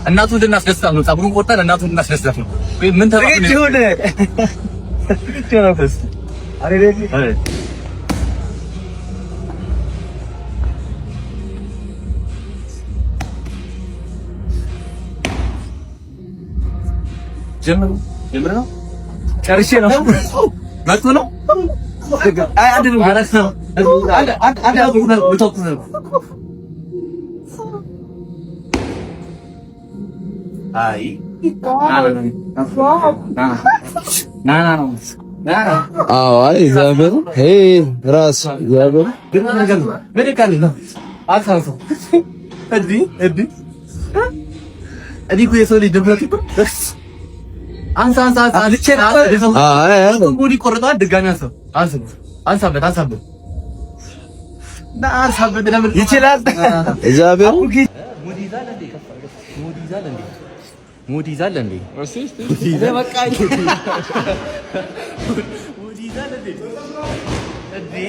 እናቱን እንድናስደስታት ነው። ፀጉሩን ቆርጠን እናቱን እንድናስደስታት ነው። ምን ተባብለን ጀምሩ ጀምር ነው ጨርሼ ነው መጥቶ ነው አይ አንድ ነው አንድ አንድ አንድ አይ አዎ አይ እግዚአብሔር ሄ ራስ እግዚአብሔር ይችላል እግዚአብሔር ሙድ ይዛል እንዴ? ሙድ ይዛል እንዴ?